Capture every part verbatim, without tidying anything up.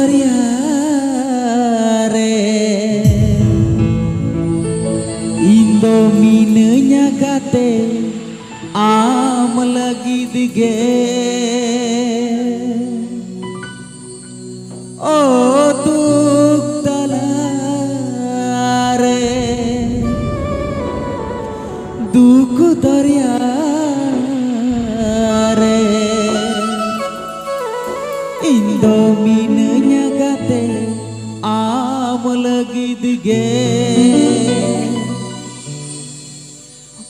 ᱫᱚᱨᱭᱟ ᱨᱮ ᱤᱧ ᱫᱚ ᱢᱤᱱᱟᱹᱧᱟ ᱜᱟᱛᱮ ᱟᱢ ᱞᱟᱹᱜᱤᱫ ᱜᱮ᱾ ᱚ ᱫᱩᱠ ᱛᱟᱞᱟ ᱨᱮ ᱫᱩᱠ ᱫᱚᱨᱭᱟ ᱨᱮ ᱤᱧ ᱫᱚ ᱢᱤᱱᱟᱹᱧᱟ ᱜᱟᱛᱮ ᱟᱢ ᱞᱟᱹᱜᱤᱫ ᱜᱮ᱾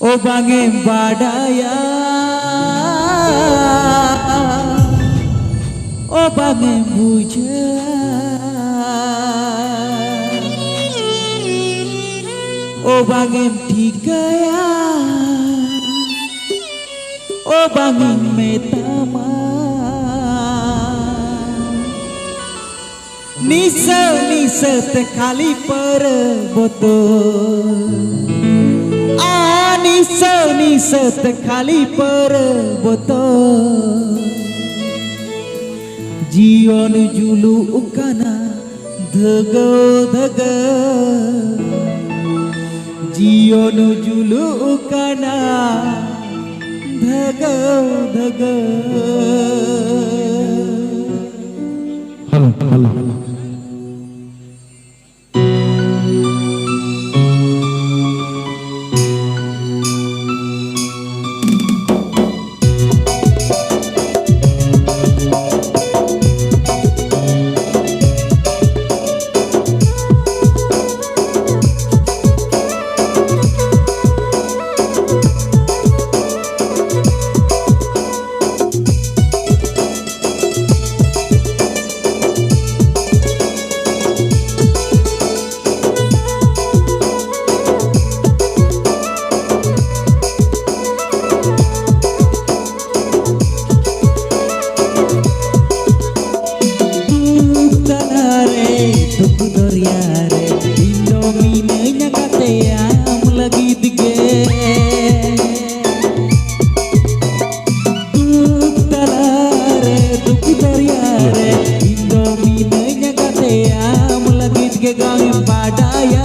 ᱚ ᱵᱟᱝ ᱮᱢ ᱵᱟᱰᱟᱭᱟ, ᱚ ᱵᱟᱝ ᱮᱢ ᱵᱩᱡᱷᱟᱹᱣᱟ, ᱚ ᱵᱟᱝ ᱮᱢ ᱴᱷᱤᱠᱟᱹᱭᱟ, ᱚ ᱵᱟᱝ ᱤᱧ ᱢᱮᱛᱟᱢᱟ᱾ ᱱᱤᱥᱟᱹ ᱱᱤᱥᱟᱹ ᱛᱮ ᱠᱷᱟᱹᱞᱤ ᱯᱟᱹᱨᱟᱹ ᱵᱚᱛᱚᱨ, ᱟ ᱱᱤᱥᱟᱹ ᱱᱤᱥᱟᱹ ᱛᱮ ᱠᱷᱟᱹᱞᱤ ᱯᱟᱹᱨᱟᱹ ᱵᱚᱛᱚᱨ᱾ ᱡᱤᱭᱚᱱ ᱡᱩᱞᱩᱜ ᱠᱟᱱᱟ ᱫᱷᱟᱹᱜᱟᱹᱣ ᱫᱷᱟᱹᱜᱟᱹᱣ, ᱡᱤᱭᱚᱱ ᱡᱩᱞᱩᱜ ᱠᱟᱱᱟ ᱫᱷᱟᱹᱜᱟᱹᱣ ᱫᱷᱟᱹᱜᱟᱹᱣ᱾ Hello, hello. ᱫᱩᱠ ᱛᱟᱞᱟᱨᱮ, ᱫᱩᱠ ᱫᱚᱨᱭᱟ ᱨᱮ, ᱤᱧ ᱫᱚ ᱢᱤᱱᱟᱹᱧᱟ ᱜᱟᱛᱮ ᱟᱢ ᱞᱟᱹᱜᱤᱫ ᱜᱮ᱾ ᱫᱩᱠ ᱛᱟᱞᱟᱨᱮ, ᱫᱩᱠ ᱫᱚᱨᱭᱟ ᱨᱮ, ᱤᱧ ᱫᱚ ᱢᱤᱱᱟᱹᱧᱟ ᱜᱮ ᱵᱟᱝᱮᱢ ᱵᱟᱰᱟᱭᱟ,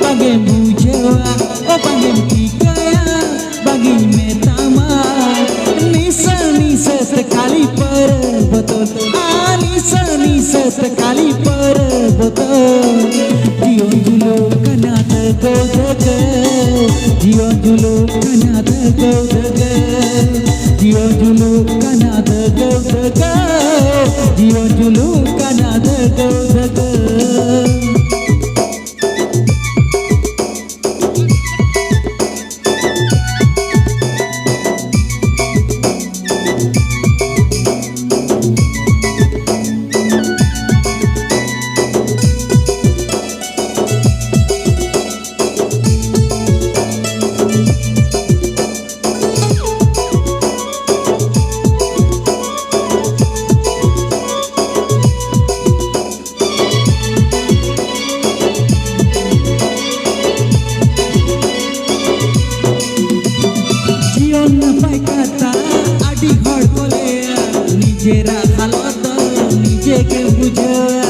ᱵᱟᱝᱮᱢ ᱵᱩᱡᱷᱟᱹᱣᱟ, ᱚ ᱵᱟᱝᱮᱢ ᱴᱷᱤᱠᱟᱹᱭᱟ, ᱵᱟᱝᱤᱧ ᱢᱮᱛᱟᱢᱟ᱾ ᱱᱤᱥᱟᱹ ᱱᱤᱥᱟᱹ ᱛᱮ ᱠᱷᱟᱹᱞᱤ ᱯᱟᱹᱣᱨᱟᱹ ᱵᱚᱛᱚᱞ, ᱟᱨ ᱱᱤᱥᱟᱹ ᱱᱤᱥᱟᱹ ᱛᱮ ᱠᱷᱟᱹᱞᱤ ᱯᱟᱹᱣᱨᱟᱹ ᱵᱚᱛᱚᱞ᱾ ᱡᱤᱭᱚᱱ ᱡᱩᱞᱩᱜ ᱠᱟᱱᱟ ᱫᱷᱟᱹᱜᱟᱹᱣ ᱫᱷᱟᱹᱜᱟᱹᱣ, ᱡᱤᱭᱚᱱ ᱡᱩᱞᱩᱜ ᱠᱟᱱᱟ ᱫᱷᱟᱹᱜᱟᱹᱣ ᱫᱷᱟᱹᱜᱟᱹᱣ, ᱡᱤᱭᱚᱱ ᱡᱩᱞᱩᱜ ᱠᱟᱱᱟ ᱫᱷᱟᱹᱜᱟᱹᱣ ᱫᱷᱟᱹᱜᱟᱹᱣ, ᱡᱤᱭᱚᱱ ᱡᱩᱞᱩᱜ ᱠᱟᱱᱟ ᱫᱷᱟᱹᱜᱟᱹᱣ ᱫᱷᱟᱹᱜᱟᱹᱣ᱾ ᱡᱤᱭᱚᱱ ᱱᱟᱯᱟᱭ ᱠᱟᱛᱷᱟ ᱟᱹᱰᱤ ᱦᱚᱲ ᱠᱚ ᱞᱟᱹᱭᱟ, ᱱᱤᱡᱮᱨᱟᱜ ᱦᱟᱞᱚᱛ ᱫᱚ ᱱᱤᱡᱮ ᱜᱮᱢ ᱵᱩᱡᱷᱟᱹᱣᱟ᱾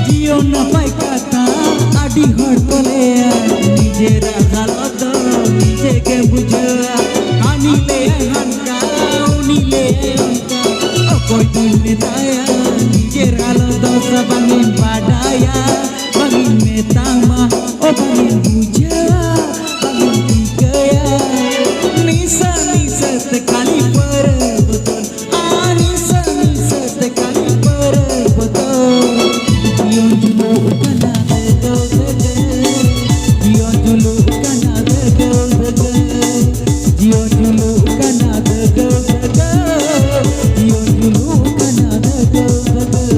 ᱡᱤᱭᱚᱱ ᱱᱟᱯᱟᱭ ᱠᱟᱛᱷᱟ ᱟᱹᱰᱤ ᱦᱚᱲ ᱠᱚ ᱞᱟᱹᱭᱟ, ᱱᱤᱡᱮᱨᱟᱜ ᱦᱟᱞᱚᱛ ᱫᱚ ᱱᱤᱡᱮ ᱜᱮᱢ ᱵᱩᱡᱷᱟᱹᱣᱟ᱾ ᱦᱟᱹᱱᱤ ᱞᱟᱹᱭᱟᱭ ᱦᱟᱱᱠᱟ, ᱩᱱᱤ ᱞᱟᱹᱭᱟᱭ ᱚᱱᱠᱟ, ᱚᱠᱚᱭ ᱫᱚᱧ ᱢᱮᱛᱟᱭᱟ? ᱱᱤᱡᱮᱨ ᱦᱟᱞᱚᱛ ᱫᱚ ᱥᱟᱵᱟᱝ ᱮᱢ ᱵᱟᱰᱟᱭᱟ, ᱵᱟᱝᱤᱧ ᱢᱮᱛᱟᱢᱟ, ᱚ ᱵᱟᱝᱤᱧ ᱵᱩᱡᱷᱟᱹᱣᱟ, ᱵᱟᱝᱤᱧ ᱴᱷᱤᱠᱟᱹᱭᱟ᱾ ᱱᱤᱥᱟᱹ ᱱᱤᱥᱟᱹ ᱛᱮ ᱠᱷᱟᱹᱞᱤ ᱯᱟᱹᱣᱨᱟᱹ ᱵᱚᱛᱚᱞ, ᱟᱨ ᱱᱤᱥᱟᱹ ᱱᱤᱥᱟᱹ ᱛᱮ ᱠᱷᱟᱹᱞᱤ ᱯᱟᱹᱣᱨᱟᱹ ᱵᱚᱛᱚᱞ᱾ ᱡᱤᱭᱚᱱ ᱡᱩᱞᱩᱜ ᱠᱟᱱᱟ ᱫᱷᱟᱹᱜᱟᱹᱣ ᱫᱷᱟᱹᱜᱟᱹᱣ, ᱡᱤᱭᱚᱱ ᱡᱩᱞᱩᱜ ᱠᱟᱱᱟ ᱫᱷᱟᱹᱜᱟᱹᱣ ᱫᱷᱟᱹᱜᱟᱹᱣ, ᱡᱤᱭᱚᱱ ᱡᱩᱞᱩᱜ ᱠᱟᱱᱟ ᱫᱷᱟᱹᱜᱟᱹᱣ ᱫᱷᱟᱹᱜᱟᱹᱣ, ᱡᱤᱭᱚᱱ ᱡᱩᱞᱩᱜ ᱠᱟᱱᱟ ᱫᱷᱟᱹᱜᱟᱹᱣ ᱫᱷᱟᱹᱜᱟᱹᱣ᱾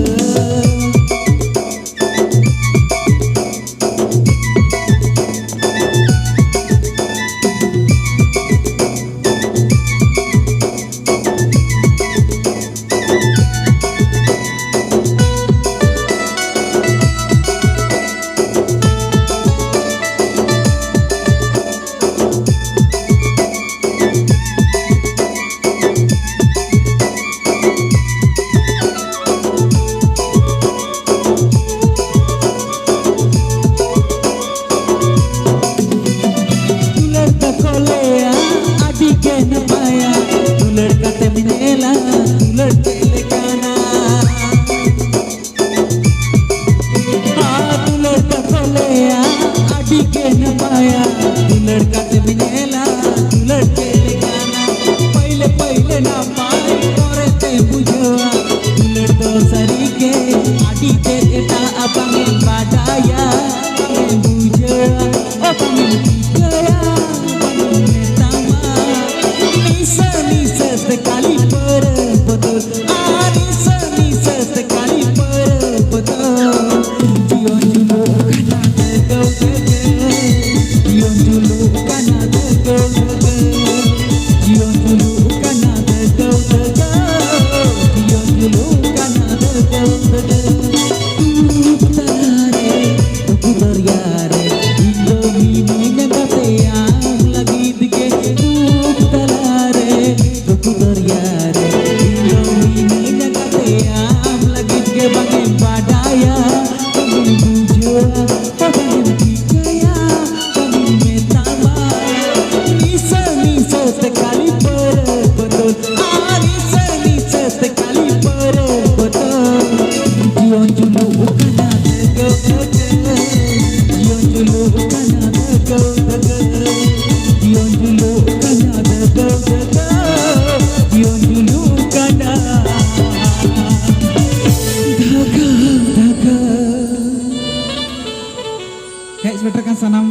ᱥᱟᱱᱟᱢ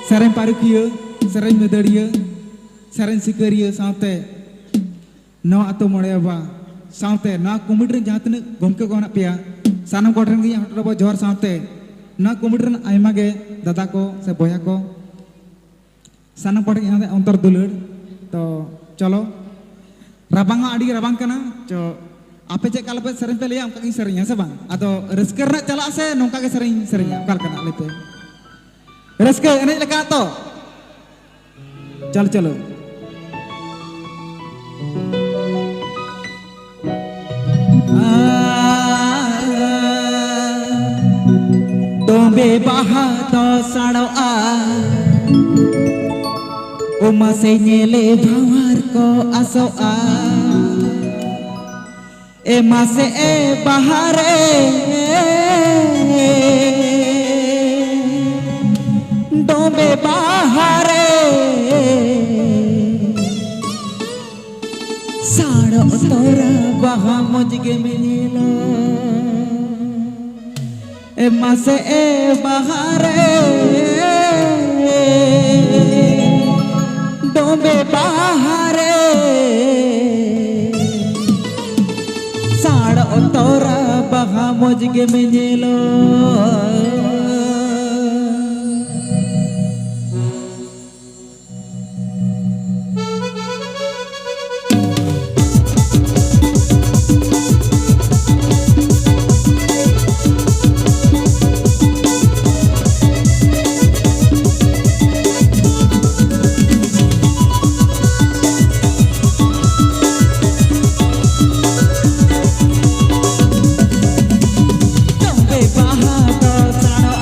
ᱥᱮᱨᱮᱧ ᱯᱟᱹᱨᱩᱠᱷᱤᱭᱟᱹ, ᱥᱮᱨᱮᱧ ᱢᱟᱹᱫᱟᱹᱲᱤᱭᱟᱹ, ᱥᱮᱨᱮᱧ ᱥᱤᱠᱟᱹᱨᱤᱭᱟᱹ ᱥᱟᱶᱛᱮ ᱱᱚᱣᱟ ᱟᱛᱳ ᱢᱚᱬᱮ ᱵᱟᱵᱟ ᱥᱟᱶᱛᱮ ᱱᱚᱣᱟ ᱠᱚᱢᱤᱴᱤ ᱨᱮᱱ ᱡᱟᱦᱟᱸ ᱛᱤᱱᱟᱹᱜ ᱜᱚᱢᱠᱮ ᱠᱚ ᱢᱮᱱᱟᱜ ᱯᱮᱭᱟ, ᱥᱟᱱᱟᱢ ᱠᱚᱴᱷᱮᱱ ᱜᱮ ᱤᱧᱟᱹᱜ ᱦᱚᱴᱚ ᱡᱚᱦᱟᱨ ᱥᱟᱶᱛᱮ ᱱᱚᱣᱟ ᱠᱚᱢᱤᱴᱤ ᱨᱮᱱ ᱟᱭᱢᱟ ᱜᱮ ᱫᱟᱫᱟ ᱠᱚ ᱥᱮ ᱵᱚᱭᱦᱟ ᱠᱚ, ᱥᱟᱱᱟᱢ ᱠᱚᱴᱷᱮᱱ ᱜᱮ ᱚᱱᱛᱚᱨ ᱫᱩᱞᱟᱹᱲ᱾ ᱛᱚ ᱪᱚᱞᱚ, ᱨᱟᱵᱟᱝ ᱦᱚᱸ ᱟᱹᱰᱤ ᱨᱟᱵᱟᱝ ᱠᱟᱱᱟ᱾ ᱪᱚ, ᱟᱯᱮ ᱪᱮᱫ ᱞᱮᱠᱟ ᱞᱮᱯᱮ ᱥᱮᱨᱮᱧ ᱯᱮ ᱞᱟᱹᱭᱟ, ᱚᱱᱠᱟ ᱜᱤᱧ ᱥᱮᱨᱮᱧᱟ, ᱦᱮᱸ ᱥᱮ ᱵᱟᱝ? ᱟᱫᱚ ᱨᱟᱹᱥᱠᱟᱹ ᱨᱮᱱᱟᱜ ᱪᱟᱞᱟᱜ ᱥᱮ ᱱᱚᱝᱠᱟ ᱜᱮ ᱥᱮᱨᱮᱧ ᱥᱮᱨᱮᱧᱟ, ᱚᱠᱟ ᱞᱮᱠᱟᱱᱟᱜ ᱞᱟᱹᱭ ᱯᱮ? ᱨᱟᱹᱥᱠᱟᱹ ᱮᱱᱮᱡ ᱞᱮᱠᱟ ᱛᱚ? ᱪᱚᱞᱚ, ᱪᱚᱞᱚ᱾ ᱛᱚᱵᱮ ᱵᱟᱦᱟ ᱫᱚ ᱥᱟᱲᱚᱜᱼᱟ, ᱚ ᱢᱟᱥᱮ ᱧᱮᱞᱮ ᱵᱷᱟᱶᱟᱨ ᱠᱚ ᱟᱥᱚᱜᱼᱟ᱾ ᱮ ᱢᱟᱥᱮ ᱮ ᱵᱟᱦᱟ ᱨᱮ, ᱫᱚᱢᱮ ᱵᱟᱦᱟ ᱨᱮ, ᱥᱟᱲᱚᱜ ᱛᱚᱨᱟ ᱵᱟᱦᱟ ᱢᱚᱡᱽ ᱜᱮᱢ ᱧᱮᱞᱟ᱾ ᱮ ᱢᱟᱥᱮ ᱮ ᱵᱟᱦᱟ ᱨᱮ, ᱫᱚᱢᱮ ᱵᱟᱦᱟ ᱨᱮ, ᱥᱟᱲᱚᱜ ᱛᱚᱨᱟ ᱵᱟᱦᱟ ᱢᱚᱡᱽ ᱜᱮᱢ ᱧᱮᱞᱚᱜ᱾ ᱛᱚᱵᱮ ᱵᱟᱦᱟ ᱫᱚ ᱥᱟᱲᱚ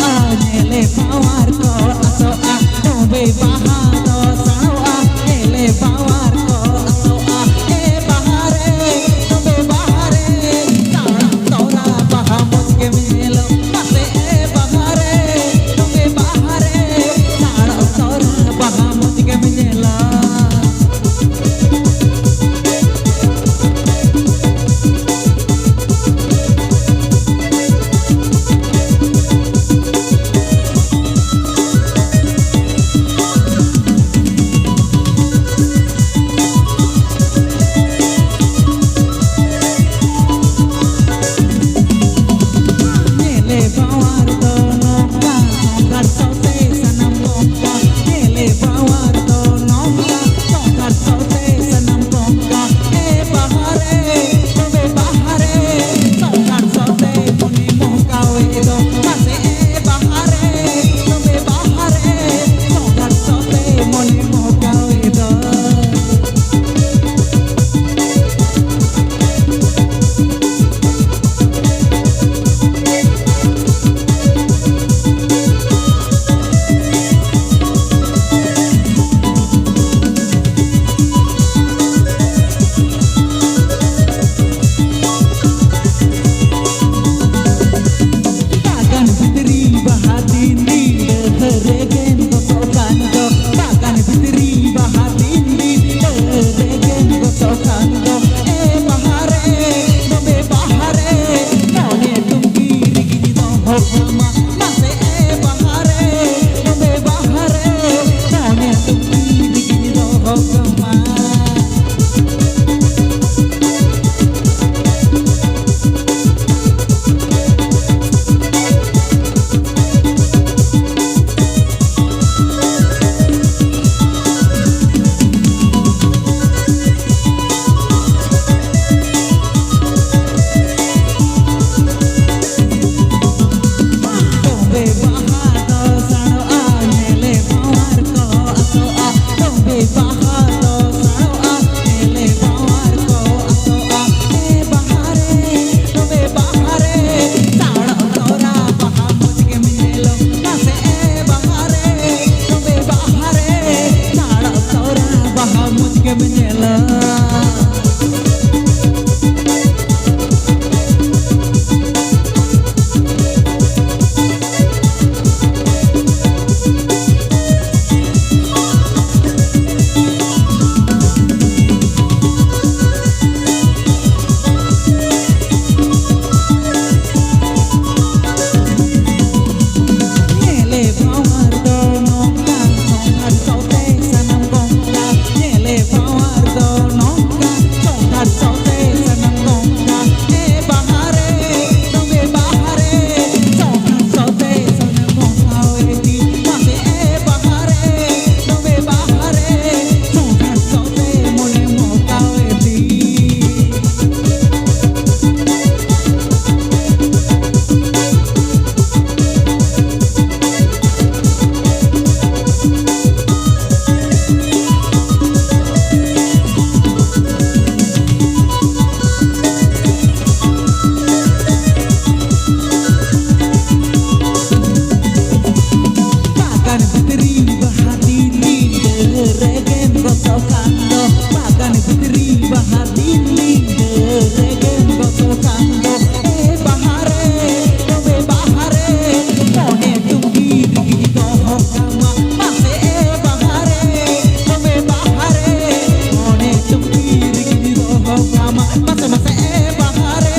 ᱢᱟᱥᱮ ᱢᱟᱥᱮ ᱮ ᱵᱟᱦᱟ ᱨᱮ,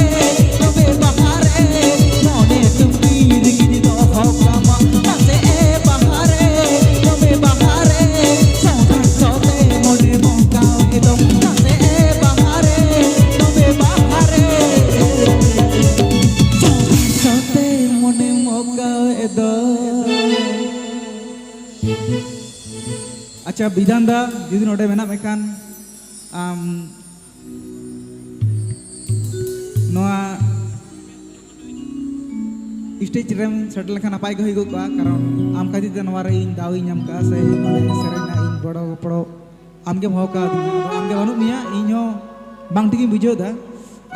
ᱛᱚᱵᱮ ᱵᱟᱦᱟ ᱨᱮ, ᱢᱚᱱᱮ ᱛᱩᱢᱤ ᱨᱤᱜᱤᱧ ᱫᱚᱦᱚ ᱠᱟᱢᱟ᱾ ᱢᱟᱥᱮ ᱮ ᱵᱟᱦᱟ ᱨᱮ, ᱛᱚᱵᱮ ᱵᱟᱦᱟ ᱨᱮ, ᱥᱚᱸᱫᱷᱟᱲ ᱥᱚᱛᱮ ᱢᱚᱱᱮ ᱢᱚᱦᱠᱟᱣ ᱮᱫᱚ᱾ ᱢᱟᱥᱮ ᱮ ᱵᱟᱦᱟ ᱨᱮ, ᱛᱚᱵᱮ ᱵᱟᱦᱟ ᱨᱮ, ᱥᱚᱸᱫᱷᱟᱲ ᱥᱚᱛᱮ ᱢᱚᱱᱮ ᱢᱚᱦᱠᱟᱣ ᱮᱫᱚ᱾ ᱟᱪᱪᱷᱟ, ᱵᱤᱫᱷᱟᱱ ᱫᱟ, ᱡᱩᱫᱤ ᱱᱚᱰᱮ ᱢᱮᱱᱟᱜ ᱢᱮᱠᱷᱟᱱ, ᱟᱢ ᱱᱚᱣᱟ ᱥᱴᱮᱡ ᱨᱮᱢ ᱥᱮᱴᱮᱨ ᱞᱮᱠᱷᱟᱱ ᱱᱟᱯᱟᱭ ᱜᱮ ᱦᱩᱭ ᱠᱚᱜᱼᱟ, ᱠᱟᱨᱚᱱ ᱟᱢ ᱠᱷᱟᱹᱛᱤᱨ ᱛᱮ ᱱᱚᱣᱟ ᱨᱮ ᱤᱧ ᱫᱟᱣ ᱤᱧ ᱧᱟᱢ ᱠᱟᱜᱼᱟ, ᱥᱮ ᱱᱚᱰᱮ ᱥᱮᱨᱮᱧ ᱨᱮᱱᱟᱜ ᱤᱧ ᱜᱚᱲᱚ ᱜᱚᱯᱚᱲᱚ ᱟᱢ ᱜᱮᱢ ᱦᱚᱦᱚ ᱠᱟᱣᱫᱤᱧᱟ᱾ ᱟᱫᱚ ᱟᱢ ᱜᱮ ᱵᱟᱹᱱᱩᱜ ᱢᱮᱭᱟ, ᱤᱧ ᱦᱚᱸ ᱵᱟᱝ ᱴᱷᱤᱠ ᱤᱧ ᱵᱩᱡᱷᱟᱹᱣ ᱮᱫᱟ᱾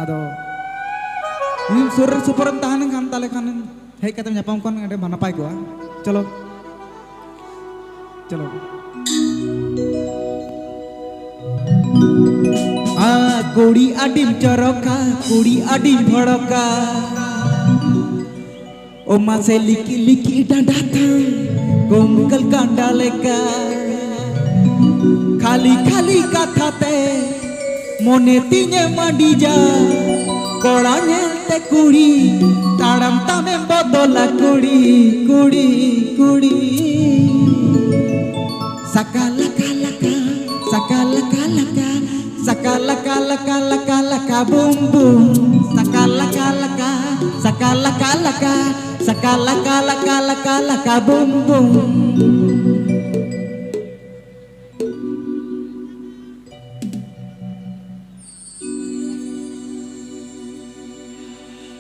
ᱟᱫᱚ ᱡᱩᱫᱤᱢ ᱥᱩᱨ ᱨᱮ ᱥᱩᱯᱩᱨ ᱨᱮᱢ ᱛᱟᱦᱮᱸ ᱞᱮᱱᱠᱷᱟᱱ, ᱛᱟᱦᱚᱞᱮ ᱠᱷᱟᱱ ᱦᱮᱡ ᱠᱟᱛᱮᱢ ᱧᱟᱯᱟᱢ ᱠᱚᱜᱼᱟ, ᱮᱸᱰᱮ ᱢᱟ ᱱᱟᱯᱟᱭ ᱠᱚᱜᱼᱟ᱾ ᱪᱚᱞᱚ, ᱪᱚᱞᱚ᱾ ᱟ, ᱠᱩᱲᱤ ᱟᱹᱰᱤᱢ ᱪᱚᱨᱚᱠᱟ, ᱠᱩᱲᱤ ᱟᱹᱰᱤᱢ ᱵᱷᱚᱲᱚᱠᱟ᱾ ᱳ ᱢᱟᱥᱮ ᱞᱤᱠᱤ ᱞᱤᱠᱤ ᱰᱟᱸᱰᱟ ᱛᱟᱢ, ᱠᱚᱝᱠᱟᱞ ᱠᱟᱸᱰᱟ ᱞᱮᱠᱟ᱾ ᱠᱷᱟᱹᱞᱤ ᱠᱷᱟᱹᱞᱤ ᱠᱟᱛᱷᱟ ᱛᱮ ᱢᱚᱱᱮ ᱛᱤᱧᱮ ᱢᱟᱹᱰᱤᱡᱟ᱾ ᱠᱚᱲᱟ ᱧᱮᱞᱛᱮ ᱠᱩᱲᱤ, ᱛᱟᱲᱟᱢ ᱛᱟᱢᱮᱢ ᱵᱚᱫᱚᱞᱟ ᱠᱩᱲᱤ, ᱠᱩᱲᱤ, ᱠᱩᱲᱤ᱾ ᱥᱟᱠᱟ ᱞᱟᱠᱟ ᱞᱟᱠᱟ, ᱥᱟᱠᱟ ᱞᱟᱠᱟ ᱞᱟᱠᱟ, ᱥᱟᱠᱟ ᱞᱟᱠᱟ ᱞᱟᱠᱟ ᱞᱟᱠᱟ ᱞᱟᱠᱟ ᱵᱩᱢ ᱵᱩᱢ᱾ ᱥᱟᱠᱟ ᱞᱟᱠᱟ ᱞᱟᱠᱟ, ᱥᱟᱠᱟ ᱞᱟᱠᱟ ᱞᱟᱠᱟ, ᱥᱟᱠᱟ ᱞᱟᱠᱟ ᱞᱟᱠᱟ ᱞᱟᱠᱟ ᱞᱟᱠᱟ ᱵᱩᱢ ᱵᱩᱢ᱾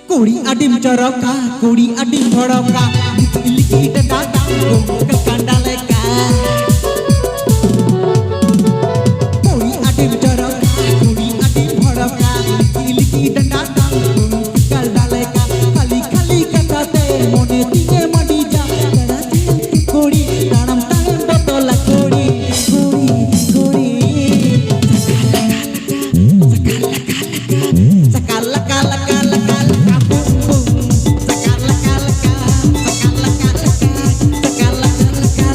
ᱠᱩᱲᱤ ᱟᱹᱰᱤᱢ ᱪᱚᱨᱚᱠᱟ, ᱠᱩᱲᱤ ᱟᱹᱰᱤᱢ ᱵᱷᱚᱲᱚᱠᱟ, ᱞᱤᱠᱤ ᱞᱤᱠᱤ ᱰᱟᱸᱰᱟ ᱛᱟᱢ ᱜᱚᱝᱠᱟ ᱠᱟᱸᱰᱟ ᱞᱮᱠᱟ᱾ ᱠᱩᱲᱤ ᱟᱹᱰᱤᱢ ᱪᱚᱨᱚᱠᱟ, ᱠᱩᱲᱤ ᱟᱹᱰᱤᱢ ᱵᱷᱚᱲᱚᱠᱟ, ᱞᱤᱠᱤ ᱞᱤᱠᱤ ᱰᱟᱸᱰᱟ ᱛᱟᱢ ᱜᱚᱝᱠᱟ ᱠᱟᱸᱰᱟ ᱞᱮᱠᱟ᱾ ᱠᱷᱟᱹᱞᱤ ᱠᱷᱟᱹᱞᱤ ᱠᱟᱛᱷᱟ ᱛᱮ ᱢᱚᱱᱮ ᱛᱤᱧᱮ ᱢᱟᱹᱰᱤᱡᱟ᱾ ᱠᱩᱲᱤ ᱛᱟᱲᱟᱢ ᱛᱟᱲᱟᱢ ᱵᱚᱫᱚᱞᱟ ᱠᱩᱲᱤ, ᱠᱩᱲᱤ, ᱠᱩᱲᱤ᱾ ᱥᱟᱠᱟ ᱞᱟᱠᱟ ᱞᱟᱠᱟ, ᱥᱟᱠᱟ ᱞᱟᱠᱟ ᱞᱟᱠᱟ, ᱥᱟᱠᱟ ᱞᱟᱠᱟ ᱞᱟᱠᱟ ᱞᱟᱠᱟ ᱞᱟᱠᱟ ᱵᱩᱢ ᱵᱩᱢ᱾ ᱥᱟᱠᱟ ᱞᱟᱠᱟ ᱞᱟᱠᱟ, ᱥᱟᱠᱟ ᱞᱟᱠᱟ ᱞᱟᱠᱟ, ᱥᱟᱠᱟ ᱞᱟᱠᱟ ᱞᱟᱠᱟ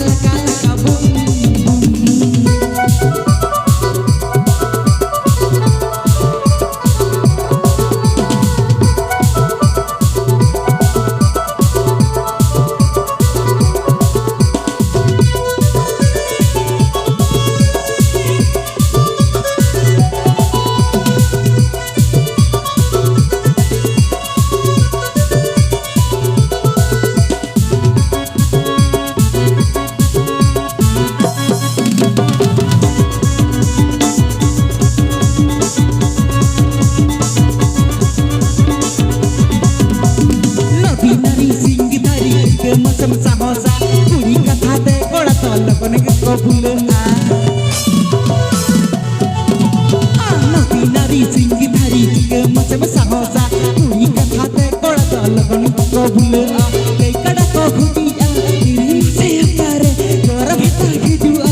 ᱥᱟᱦᱚᱥᱟ ᱠᱩᱲᱤ ᱠᱟᱛᱷᱟ ᱛᱮ ᱠᱚᱲᱟ ᱫᱚ ᱞᱚᱜᱚᱱ ᱠᱚ ᱵᱩᱞᱟᱹᱜᱼᱟ᱾ ᱜᱟᱹᱭ ᱠᱟᱰᱟ ᱠᱚ ᱵᱷᱩᱴᱤᱜᱼᱟ ᱫᱷᱤᱨᱤ ᱥᱮ ᱚᱠᱟᱨᱮ ᱡᱚᱨ ᱵᱷᱟᱛᱟ ᱦᱤᱡᱩᱜᱼᱟ᱾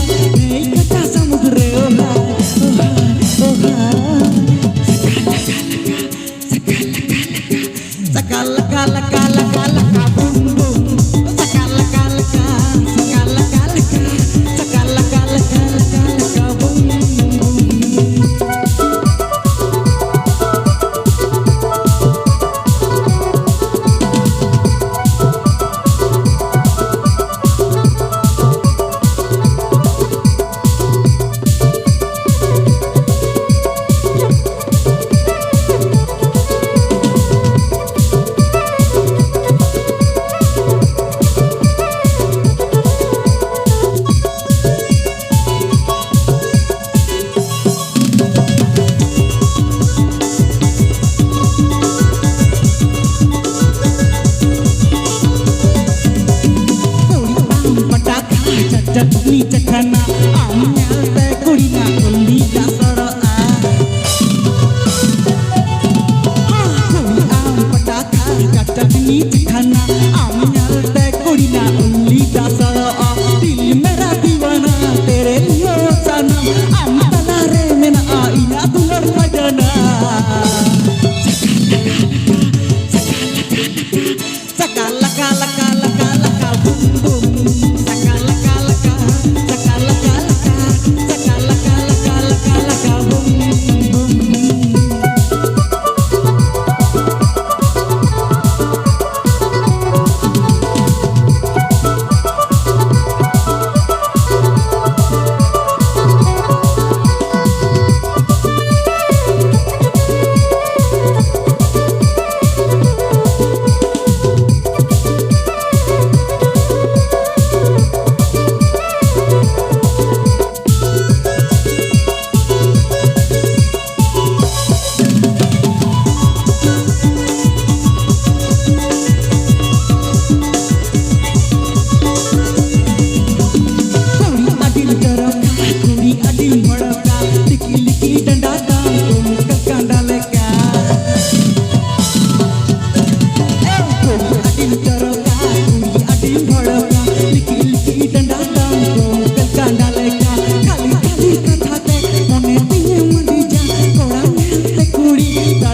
ᱱᱟᱹᱭ ᱠᱟᱴᱟ ᱥᱟᱹᱢᱩᱫ ᱨᱮ ᱚᱦᱟ ᱚᱦᱟ ᱚᱦᱟ᱾ ᱥᱟᱠᱟ ᱞᱟᱠᱟ ᱞᱟᱠᱟ ᱵᱩᱢ ᱵᱩᱢ᱾ ᱥᱟᱠᱟ ᱞᱟᱠᱟ ᱞᱟᱠᱟ, ᱥᱟᱠᱟ ᱞᱟᱠᱟ ᱞᱟᱠᱟ, ᱥᱟᱠᱟ ᱞᱟᱠᱟ ᱞᱟᱠᱟ ᱞᱟᱠᱟ ᱞᱟᱠᱟ ᱵᱩᱢ ᱵᱩᱢ᱾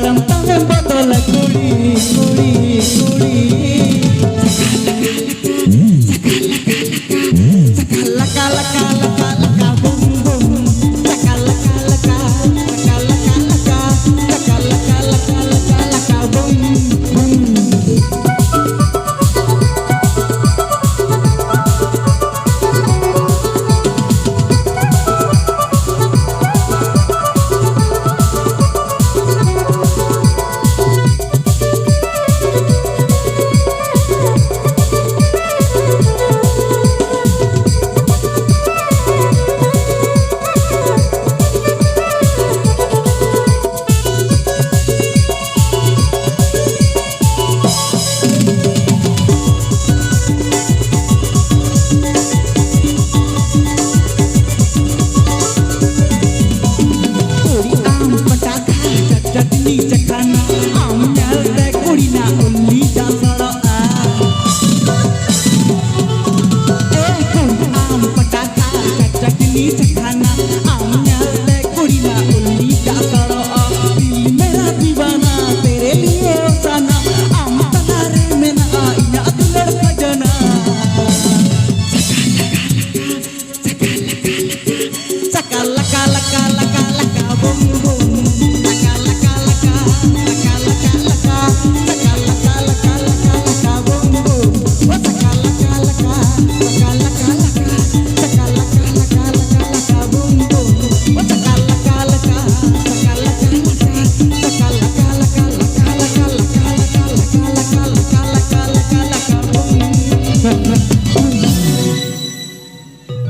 ᱛᱟᱢ ᱛᱟᱢᱮᱢ ᱵᱚᱫᱚᱞᱟ ᱠᱩᱲᱤ, ᱠᱩᱲᱤ, ᱠᱩᱲᱤ᱾ ᱞᱟᱠᱟ, ᱞᱟᱠᱟ, ᱞᱟᱠᱟ, ᱞᱟᱠᱟ, ᱵᱩᱢ, ᱵᱩᱢ᱾ ᱞᱟᱠᱟ, ᱞᱟᱠᱟ, ᱞᱟᱠᱟ, ᱞᱟᱠᱟ, ᱞᱟᱠᱟ, ᱞᱟᱠᱟ, ᱞᱟᱠᱟ, ᱵᱩᱢ, ᱵᱩᱢ᱾ ᱠᱩᱲᱤ ᱟᱢ ᱯᱟᱴᱟ ᱜᱷᱟᱴ ᱪᱟᱴᱱᱤ ᱪᱟᱠᱷᱟᱱᱟ, ᱟᱢ ᱧᱮᱞᱛᱮ ᱠᱩᱲᱤ ᱱᱟ ᱩᱞᱤ ᱡᱟᱥᱲᱚᱜᱼᱟ᱾ ᱮ ᱠᱩᱲᱤ ᱟᱢ ᱯᱟᱴᱟ ᱜᱷᱟᱴ ᱪᱟᱴᱱᱤ ᱪᱟᱠᱷᱟᱱᱟ, ᱟᱢ ᱧᱮᱞᱛᱮ ᱠᱩᱲᱤ ᱱᱟ ᱩᱞᱤ ᱡᱟᱥᱲᱚᱜᱼᱟ᱾ ᱫᱤᱞ ᱢᱮᱨᱟ ᱫᱤᱣᱟᱱᱟ ᱛᱮᱨᱮ ᱞᱤᱭᱮ ᱦᱳ ᱥᱟᱱᱟ, ᱟᱢ ᱛᱟᱞᱟᱨᱮ ᱢᱮᱱᱟᱜᱼᱟ ᱤᱧᱟᱹᱜ ᱫᱩᱞᱟᱹᱲ ᱠᱷᱟᱡᱟᱱᱟ᱾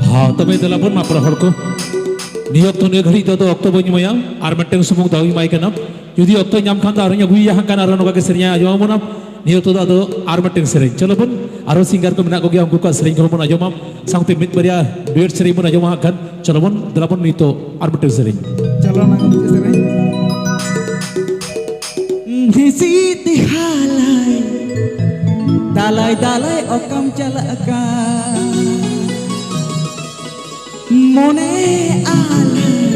ᱦᱚᱸ, ᱛᱚᱵᱮ ᱫᱮᱞᱟ ᱵᱚᱱ ᱢᱟ ᱯᱮᱲᱟ ᱦᱚᱲ ᱠᱚ᱾ ᱱᱤᱭᱟᱹ ᱚᱠᱛᱚ, ᱱᱤᱭᱟᱹ ᱜᱷᱟᱹᱲᱤᱡ ᱫᱚ ᱟᱫᱚ ᱚᱠᱛᱚ ᱵᱟᱹᱧ ᱮᱢᱟᱭᱟ, ᱟᱨ ᱢᱤᱫᱴᱟᱝ ᱥᱩᱢᱩᱝ ᱫᱟᱣ ᱤᱧ ᱮᱢᱟᱭ ᱠᱟᱱᱟ᱾ ᱡᱩᱫᱤ ᱚᱠᱛᱚᱭ ᱧᱟᱢ ᱠᱷᱟᱱ ᱫᱚ ᱟᱨᱦᱚᱸᱧ ᱟᱹᱜᱩᱭᱮᱭᱟ ᱦᱟᱸᱜ ᱠᱷᱟᱱ, ᱟᱨᱦᱚᱸ ᱱᱚᱝᱠᱟ ᱜᱮ ᱥᱮᱨᱮᱧ ᱟᱸᱡᱚᱢ ᱟᱵᱚᱱᱟ᱾ ᱱᱤᱭᱟᱹ ᱚᱠᱛᱚ ᱫᱚ ᱟᱫᱚ ᱟᱨ ᱢᱤᱫᱴᱟᱝ ᱥᱮᱨᱮᱧ, ᱪᱚᱞᱚ ᱵᱚᱱ, ᱟᱨᱦᱚᱸ ᱥᱤᱝᱜᱟᱨ ᱠᱚ ᱢᱮᱱᱟᱜ ᱠᱚᱜᱮᱭᱟ, ᱩᱱᱠᱩ ᱠᱚᱣᱟᱜ ᱥᱮᱨᱮᱧ ᱠᱚᱦᱚᱸ ᱵᱚᱱ ᱟᱸᱡᱚᱢᱟ, ᱥᱟᱶᱛᱮ ᱢᱤᱫ ᱵᱟᱨᱭᱟ ᱰᱩᱭᱮᱴ ᱥᱮᱨᱮᱧ ᱵᱚᱱ ᱟᱸᱡᱚᱢᱟ ᱦᱟᱸᱜ ᱠᱷᱟᱱ᱾ ᱪᱚᱞᱚ ᱵᱚᱱ, ᱫᱮᱞᱟ ᱵᱚᱱ ᱱᱤᱛᱚᱜ ᱟᱨ ᱢᱤᱫᱴᱟᱝ ᱥᱮᱨᱮᱧ᱾ ᱪᱚᱞᱚ ᱱᱟ ᱪᱮᱫ ᱥᱮᱨᱮᱧ? ᱦᱤᱸᱥᱤᱫ ᱦᱟᱞᱟᱭ, ᱫᱟᱞᱟᱭ ᱫᱟᱞᱟᱭ ᱚᱠᱟᱢ ᱪᱟᱞᱟᱜ ᱠᱟᱱ? ᱢᱚᱱᱮ ᱟᱞᱟᱭ,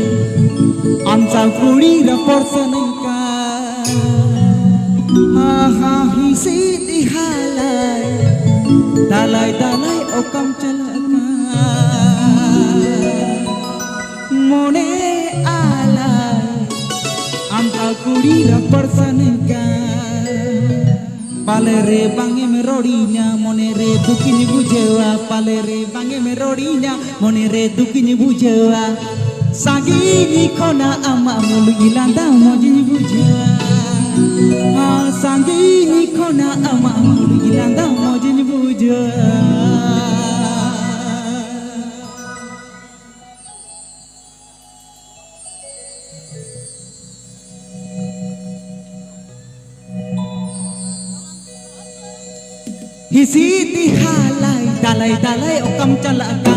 ᱟᱢ ᱥᱟᱶ ᱠᱩᱲᱤ ᱨᱚᱯᱚᱲ ᱥᱟᱱᱟᱧ ᱠᱟᱱ᱾ ᱦᱟ ᱦᱟ ᱦᱤᱥᱤᱫ ᱦᱟᱞᱟᱭ, ᱫᱟᱞᱟᱭ ᱫᱟᱞᱟᱭ ᱚᱠᱟᱢ ᱪᱟᱞᱟᱜ ᱠᱟᱱ? ᱢᱚᱱᱮ ᱟᱞᱟᱭ, ᱟᱢ ᱟᱨ ᱠᱩᱲᱤ ᱨᱚᱯᱚᱲ ᱥᱟᱱᱟᱧ ᱠᱟᱱ᱾ ᱯᱟᱞᱮ ᱨᱮ ᱵᱟᱝ ᱮᱢ ᱨᱚᱲᱤᱧᱟ, ᱢᱚᱱᱮ ᱨᱮ ᱫᱩᱠᱤᱧ ᱵᱩᱡᱷᱟᱹᱣᱟ᱾ ᱯᱟᱞᱮ ᱨᱮ ᱵᱟᱝ ᱮᱢ ᱨᱚᱲᱤᱧᱟ, ᱢᱚᱱᱮ ᱨᱮ ᱫᱩᱠᱤᱧ ᱵᱩᱡᱷᱟᱹᱣᱟ᱾ ᱥᱟᱺᱜᱤᱧ ᱠᱷᱚᱱᱟᱜ ᱟᱢᱟᱜ ᱢᱩᱞᱩᱡ ᱞᱟᱸᱫᱟ ᱢᱚᱡᱤᱧ ᱵᱩᱡᱷᱟᱹᱣᱟ᱾ ᱥᱟᱺᱜᱤᱧ ᱠᱷᱚᱱᱟᱜ ᱟᱢᱟᱜ ᱢᱩᱞᱩᱡ ᱞᱟᱸᱫᱟ ᱢᱚᱡᱤᱧ ᱵᱩᱡᱷᱟᱹᱣᱟ᱾ ᱦᱤᱥᱤᱫ ᱦᱟᱞᱟᱭ, ᱫᱟᱞᱟᱭ ᱫᱟᱞᱟᱭ ᱚᱠᱟᱢ ᱪᱟᱞᱟᱜ